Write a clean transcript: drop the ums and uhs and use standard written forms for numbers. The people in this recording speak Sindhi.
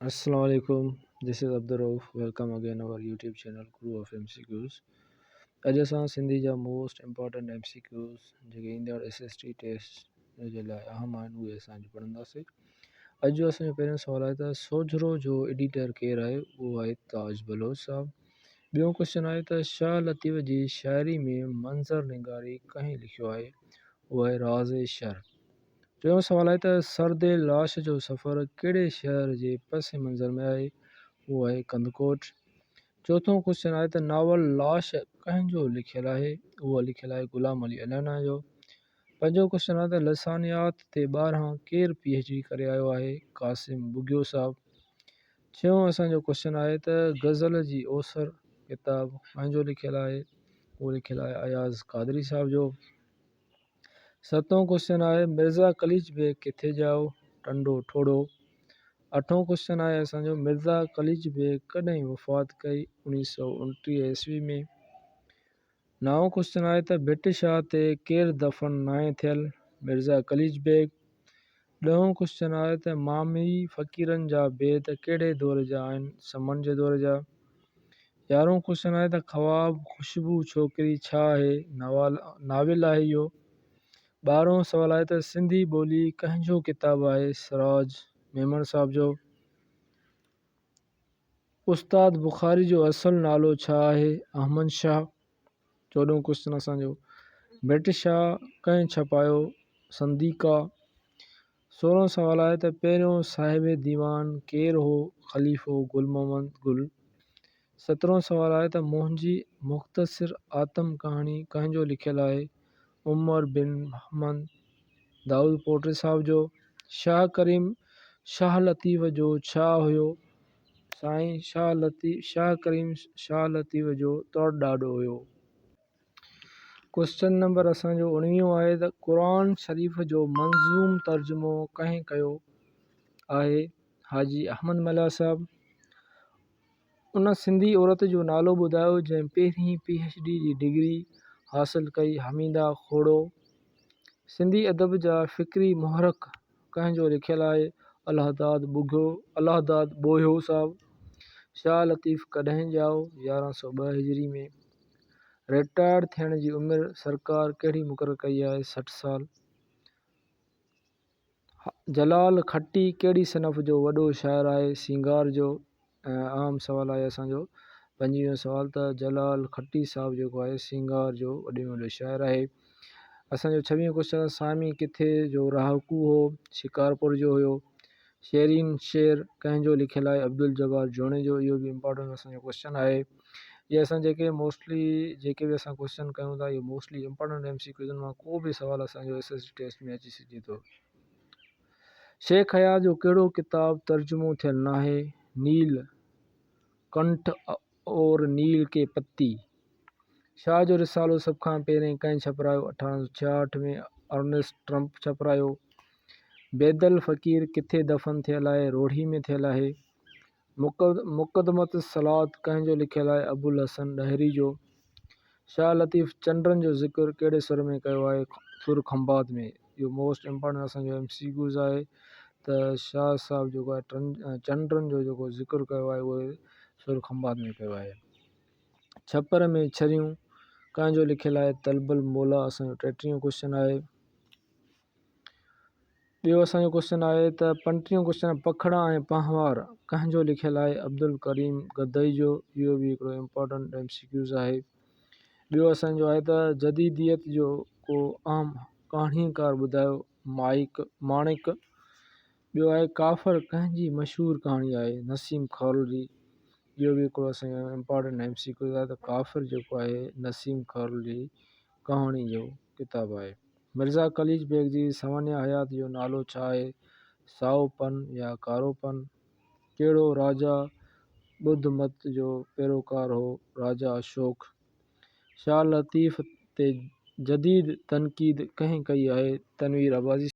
السلام عليڪم this is Abdul Rauf welcome again our YouTube channel crew of M C Qs اڄ اسان سنڌي جا most important M C Qs جيڪي ايندڙ ايس ايس ٽي ٽيسٽ جي لاء اهم آهن اهي اسان اڄ پڙهنداسين اڄ جو اسانجو پهريون سوال آهي ته سوجهرو جو ايڊيٽر ڪير آهي اهو آهي تاج بلوچ صاحب ٻيو ڪوشچن آهي ته شاهه لطيف جي شاعري ۾ منظر نگاري ڪنهن لکيو آهي اهو آهي راز شر ٽيون سوال آهي ته سرد لاش جو سفر ڪهڙي شهر جي پس منظر ۾ آهي؟ اهو آهي ڪنڌڪوٽ. چوٿون ڪوشچن آهي ته ناول لاش ڪنهن جو لکيل آهي؟ اهو لکيل آهي غلام علي الانا جو. پنجون ڪوشچن آهي ته لسانيات تي ٻاهران ڪير پي ايڇ ڊي ڪري آيو آهي؟ قاسم ٻگهيو صاحب. ڇهون اسان جو ڪوشچن آهي ته غزل جي اوسر ڪتاب ڪنهن جو لکيل آهي؟ اهو لکيل آهي اياز قادري صاحب جو. ستون ڪوشچن آهي مرزا قليچ بيگ ڪٿي ڄائو؟ ٽنڊو ٺوڙهو. اٺون ڪوشچن آهي اسان جو مرزا قليچ بيگ ڪڏهن وفات ڪئي؟ 1929 عيسوي ۾. نائون ڪوشچن آهي ته ڀٽ شاهه تي ڪير دفن ناهي ٿيل؟ مرزا قليچ بيگ. ڏهون ڪوشچن آهي ته مامي فقيرن جا بيت ڪهڙي دور جا آهن؟ سمن جي دور جا. يارهون ڪوشچن آهي ته خواب خوشبو ڇوڪري ڇا آهي؟ ناول آهي اهو. ٻارهون سوال آهي ته سنڌي ٻولي ڪنهن جو ڪتاب آهي؟ سراج ميمڻ صاحب جو. استاد بخاري جو اصل نالو ڇا آهي؟ احمد شاهه. چوڏهون ڪوشچن اسان جو ڀٽ شاهه ڪنهن ڇپايو؟ سنديڪا. سورهون سوال آهي ته پهريون صاحب ديوان ڪير هو؟ خليفو گل محمد گل. سترهون سوال آهي ته منهنجي مختصر آتم ڪهاڻي ڪنهن جو لکيل آهي؟ عمر بن محمد دائود پوٽي صاحب جو. شاهه ڪريم شاهه لطيف جو ڇا هيو؟ سائين شاهه لطيف شاهه ڪريم شاهه لطيف جو تڙ ڏاڏو هيو. ڪوئسچن نمبر اسان جو اڻويهون آهي ته قرآن شريف جو منظوم ترجمو ڪنهن ڪيو آهي؟ حاجي احمد ملاح صاحب. ان سنڌي عورت جو نالو ٻڌايو جنهن پهرين پي ايڇ ڊي جي ڊگري حاصل ڪئي حميده کوڙو. سنڌي ادب جا فڪري محرڪ ڪنهن جو لکيل آهي؟ الهداد ٻگهيو، الهداد ٻوهيو صاحب. شاهه لطيف ڪڏهن ڄائو؟ 1102 هجري ۾. رٽائرڊ ٿيڻ جي عمر سرڪار ڪهڙي مقرر ڪئي آهي؟ 60 سال. جلال کٽي ڪهڙي صنف جو وڏو شاعر آهي؟ سينگار جو. اهم سوال آهي اسان جو پنجويهون سوال ته جلال کٽي صاحب جيڪو آهي سينگار جو وڏي ۾ وڏو شاعر آهي. اسان جو ڇويهون ڪوشچن سامي ڪٿي جو رهاڪو هو؟ شڪارپور جو هيو. شيرين شعر ڪنهن جو لکيل آهي؟ عبدالجبار جوڻيجو. اهو به امپارٽنٽ اسان جو ڪوشچن آهي. اهي اسان جيڪي موسٽلي جيڪي به اسان ڪوشچن ڪيون ٿا اهي موسٽلي امپارٽنٽ ايم سي ڪيوزن مان ڪو به سوال اسان جو ايس ايس ٽي ٽيسٽ ۾ اچي سگهجي ٿو. شيخ اياز جو ڪهڙو ڪتاب ترجمو ٿيل ناهي؟ نيل ڪنٺ اور نيل ڪي پتي. شاهه جو رسالو سڀ کان پهرين ڪنهن ڇپرايو؟ 1866 ۾ ارنسٽ ٽرمپ ڇپرايو. بيدل فقير ڪٿي دفن ٿيل آهي؟ روهڙي ۾ ٿيل آهي. مقدمة الصلوة ڪنهن جو لکيل آهي؟ ابوالحسن ڏاهري جو. شاهه لطيف چنڊن جو ذڪر ڪهڙي سر ۾ ڪيو آهي؟ سر کنڀات ۾. اهو موسٽ امپارٽنٽ اسان جو ايم سي ڪيوز آهي ته شاهه صاحب جيڪو آهي چنڊن جو جيڪو ذڪر ڪيو آهي اهو سر کنڀات ۾ ڪيو آهي. ڇپر ۾ ڇريون ڪنهن جو لکيل آهي؟ طلب الموليٰ اسان جو ٽيٽيهون ڪوشچن آهي. ٻيو اسان جو ڪوشچن آهي ته پنٽيهون ڪوشچن پکڙا ۽ پنهوار ڪنهن جو لکيل آهي؟ عبدالڪريم گدئي جو. اهو به هڪڙو امپارٽنٽ ايم سي ڪيوز آهي. ٻيو اسان جو آهي ته جديديت جو ڪو اهم ڪهاڻيڪار ٻڌايو؟ مائڪ ماڻڪ. ٻيو آهي ڪافر ڪنهن جي مشهور ڪهاڻي آهي؟ نسيم کارل جي. اهو به هڪڙو اسان جو امپارٽنٽ ايم سي ڪيوز آهي ته ڪافر جيڪو آهي نسيم کارل جي ڪهاڻي جو ڪتاب آهي. مرزا قليچ بيگ جي سوانح حيات جو نالو ڇا آهي؟ سائو پن يا ڪارو پن؟ ڪهڙو راجا ٻڌ مت جو پيروڪار هو؟ راجا اشوڪ. شاهه لطيف تي جديد تنقيد ڪنهن ڪئي آهي؟ تنوير عباسي.